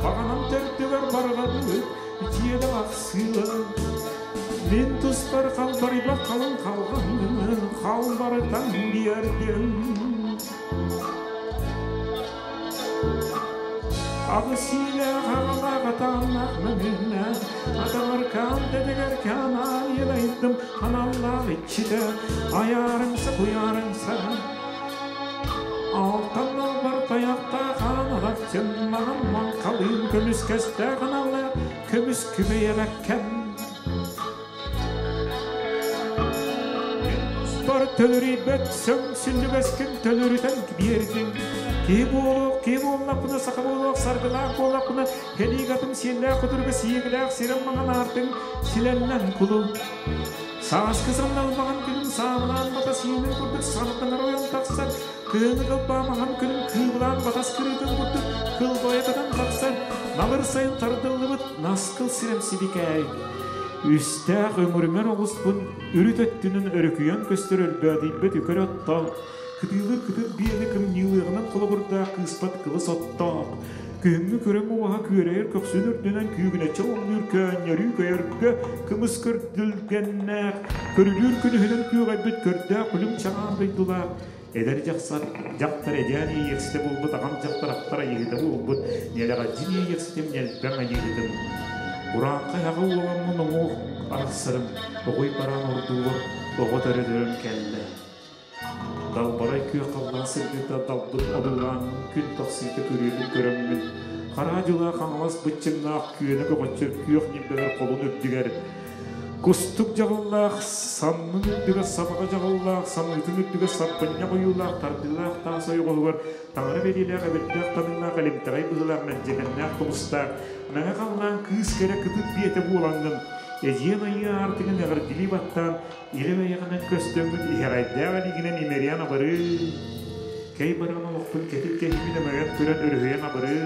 Баҕанам төрдүгэр барҕабыт дьиэдэ ахсыа. Мин туспар халбарыйбат халыҥ халҕаҥҥын халбарытан биэрдим. Аҕыс иилээх аҕалаах атааннаах мөҥүннэ, атаҕаркаан дэтигэркээн аайылайдым аналлаах иччитэ, айаарыҥса куйаарыҥса. Алтан албар тайахтаах аан алахчын маҕан маҥхалыын көмүскэстээх аналлаах көмүс күбэйэбэккэм. Бар төлөрүйбэт сөҥ сүнньүгэскин төлөрүтэн биэрдиҥ. Киһи буолуох, киһи буоллахпына, саха буолуох, саргылаах буоллахпына, кэлиик атым сиэллээх кутуруга сиигилээх сирим маҥан аартыҥ силэллэн кулу. Сааскы самналбаҕын күнүм саамылаан батас иинин курдук сарданар ойон тахсар, кыһыҥҥы кылбаамаҕын күнүм кыыбылаан батас кырыытын курдук кылбайа көтөн тахсар, намыр сайын тардыллыбыт наскыл сирэм сибикээй. Үстээх өҥүрүмэр оҕуспун үрүт өттүнэн өрүкүйэн көстөр өлбөөдүйбэт үкэр оттоох, кытыылыыр кытыт биэни кымньыылыаҕынан холобурдаах кыыспат кылыс оттоох, күһүҥҥү күрэҥ уоһа күөрэйэр көхсүн үрдүнэн күүгүнэччи оҥнуур көөнньөрүү көйөргө кымыс көрдүлгэннээх, көрүлүүр күнүһүнэн күөҕэйбит көрдөөх күлүм чаҕаан дойдулаах, эдэр дьахсар дьахтар эдьээн иэйиэхситэ буолбут аҕам дьахтар ахтар айыыһыта буолбут ньэлэҕэдьин иэйиэхситим ньэлбэҥ айыыһытым Урааҥхай аҕа уоламмын оҥуох арахсарым оҕуй бараан ордуур оҕо төрөтөрүм кэллэ Далбарай күөх халлаан сырдыыта далбыт одуулааммын күн тахсыыта күрүөтүн көрөммүн хараа дьыла хаҥалас быччыҥнаах күөнэ көҕөччөр күөх ньимбэлэр холун үрдүгэр Кустук дьаҕыллаах, саннын үрдүгэр сабаҕа дьаҕыллаах, самыытын үрдүгэр сарбынньах ойуулаах, тардыылаах таас ойоҕоһугар таҥара бэлиэлээх, эбирдээх таныылаах, элимтэҕэй быһыылаах, мэлдьэхэннээх тумустаах, мэҥэ халлаан кыыс кэрэ кытыт биэтэ буолаҥҥын, эдьиэн айыы аартыгын эҕэрдилии баттаан, илэ бэйэҕинэн көстөҥҥүн иһэҕэйдээх илиигинэн имэрийэн абырыы, кэй баран олохпун кэтит кэһиибин өҥөйөн көрөн өрүһүйэн абырыы,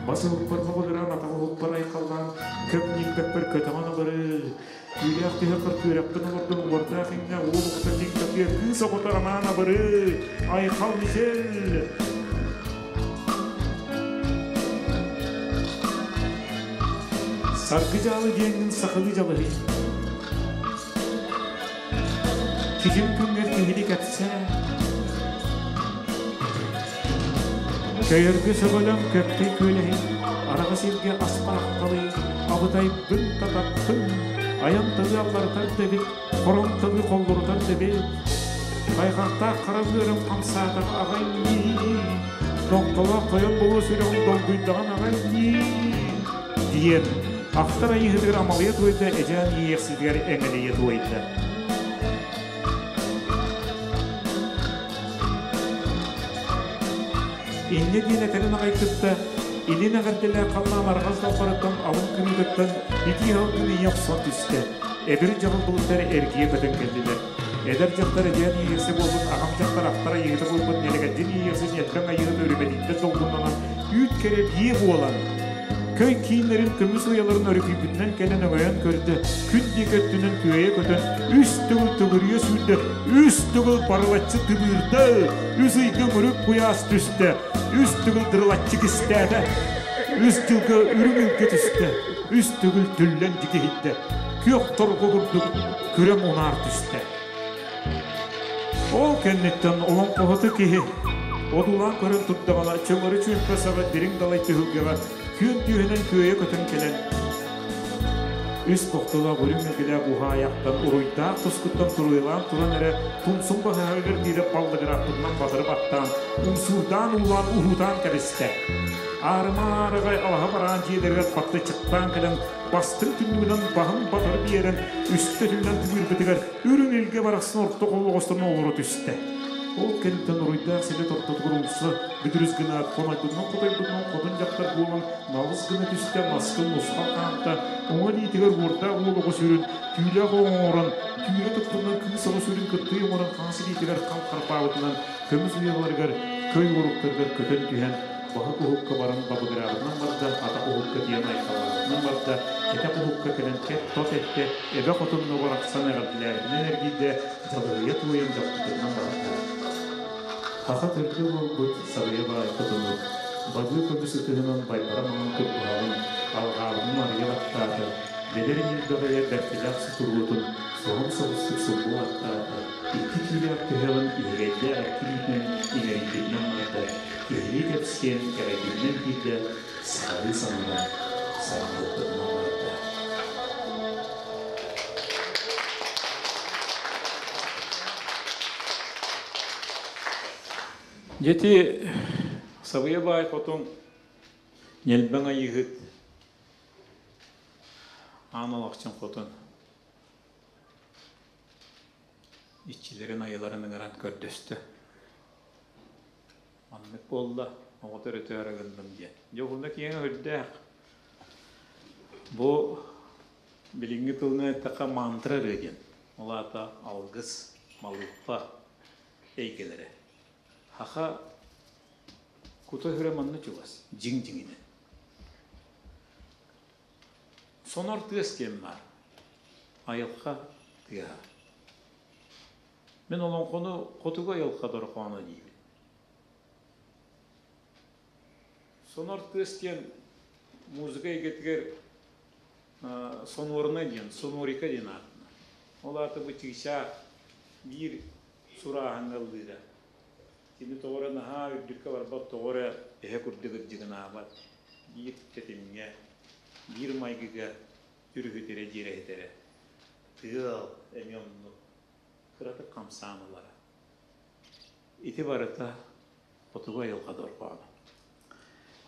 Бас уһукпар хоҕулураан, атах уһукпар айхаллаан, көп ньилбэкпэр көтөҕөн абырыы, түүлээх түһэххэр түөрэхпин олордон уордаах иҥнэ уол оҕото дьиҥ-такыа кыыс оҕото анаан абырыы, айхал мичил! Саргы дьаалы диэҥҥин сахалыы дьалыһый. Киһим күҥҥэр киһини кэпсээ. Көйөргө сөҕөлөм көппүй күөлэһин, араҕа сиргэ аспаахталый, абытайбын татаппын, айан тылы алларытар дэбит, хорон тылы холлорутар дэбит, хайҕахтаах хара быарым хамсаатах аҕай нии, тоҥхолоох тойон болуо сүрэҕим долгуйдаҕын аҕай нии, диэн ахтар айыыһытыгар амалыйа туойда, эдьээн иэйиэхситигэр эҥэлийэ туойда. Инньэ диэн этэрин аҕай кытта илин эҕэрдэлээх халлаан арҕас далбарыттан алын кырыытыттан итии салгын ийэ охсон түстэ. Эбир дьаҕыл былыттар эргийэ көтөн кэллилэр. Эдэр дьахтар эдьээн иэйиэхсэ буолбут аҕам дьахтар ахтар айыыһыта буолбут нэлэкэддьин иэйиэхсэ ньэлбэҥ айыыһыта үрүмэтиттэн долгуннанан үүт кэрэ биэ буолан Көй кииннэрин көмүс уйаларын өрүкүйбүтүнэн кэлэн өҥөйөн көрдө, күн диэки өттүнэн күөйэ көтөн, үс төгүл төгүрүйэ сүүрдэ, үс төгүл барылаччы тыбыырда, үс ыйга мөрүк куйаас түстэ, үс төгүл дырылаччы кистээтэ, үс дьылга үрүҥ илгэ түстэ, үс төгүл түллэн дьикиһийдэ, күөх торҕо курдук күрэҥ унаар түстэ. Ол кэнниттэн олоҥхоһуту киһи одуулаан көрөн турдаҕына чөҥөрү чүөмпэ саҕа дириҥ далай түһүлгэҕэ күөн түөһүнэн күөйэ көтөн кэлэн үс бохтолоох үрүҥ мэлгэлээх уһаайахтан уруйдаах тускуттан туруйалаан туран эрэ тумсун баһаһыгар диэри баллыгырааппытынан батыры баттаан умсуурдаан уулаан уһуутаан кэбистэ. Аарыма аарыгай алаһа бараан дьиэлэригэр батты чыктаан кэлэн бастыҥ түннүгүнэн баһын батары биэрэн үстэ түннэн тыбыырбытыгар Үрүҥ илгэ барахсан орто холлоҕостон олоро түстэ. Ол кэнниттэн уруйдаах силэ тортотугар умса бүдүрүс гынаат, хонойбутунан хотойбутунан хотун дьахтар буолан налыс гына түстэ, маскын нусхал хаамта, уҥа илиитигэр уордаах уол оҕо сүрүн, түүлээх оҕо оҥорон, түүрэ туттунан кыыс оҕо сүрүн кыттыы оҥорон хаҥас илиитигэр хам харбаабытынан көмүс уйаларыгар көй уоруктарыгар көтөн түһэн баһык уһукка баран бабыгыраабытынан барда, атах уһукка диэн айхаллаабытынан барда, кэтэх уһукка кэлэн кэт тот эттэ, эбэ хотунна барахсан эҕэрдэлээбитинэн эргийдэ, дьалыһыйа туойан дьахтарынан барда. Саха төрдө буолбут сарыйа баай хотуну. Бадыы көмүс ытыһынан байбара маҥан кырбаһаҕын алҕаабытын арыйа баттаата, бэдэр ньилбэҕэйэ бэртэлээх сутуруотун соһон соҕустук сулбу баттаата, икки киилээх түһэҕин иһигэйдээх икки илиитинэн иҥэрийбитинэн барда, киһилии кэпсиэн кэрэйбитинэн киирдэ, сахалыы саҥаран саҥарбыппытынан барда. Дьэ ити Сабыйа баай хотун Ньэлбэҥ Айыыһыт Аан Алахчын хотун иччилэрин айыларын ыҥыран көрдөстө. Маннык буолла, оҕо төрөтөөрү гынным диэн. Дьэ уһуна киэҥэ үрдээх. Бу билиҥҥи тылынан эттэххэ мантра ырыа диэн. Ол аата алгыс, малыыппа эйгэлэрэ. Саха кута-сүрэ манна чугас, дьиҥ дьиҥинэн. Сонор тыас диэн баар. Айылҕа тыаһа. Мин олоҥхону хотугу айылҕа дорҕооно диибин. Сонор тыас диэн музыка эйгэтигэр сонорна диэн, сонорика диэн ааттанар. Ол аата бу чыычаах биир сурааһыҥҥа ыллыыра. Кини тоҕо эрэ наһаа үрдүккэ барбат, тоҕо эрэ эһэ курдук ырдьыгынаабат. Биир тэтимҥэ, биир майгыга түрүһүтэрэ, дьиэрэһитэрэ. Тыал эмиэ оннук кыратык хамсаан ылара. Ити барыта хотугу айылҕа дорҕооно.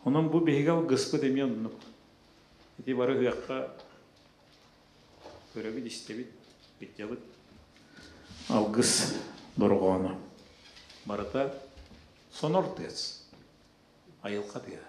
Онон бу биһиги алгыспыт эмиэ оннук. Ити бары ыһыахха көрөбүт, истэбит, билдьэбит. Алгыс дорҕооно. Барыта сонор тыас, айылҕа тыаһа.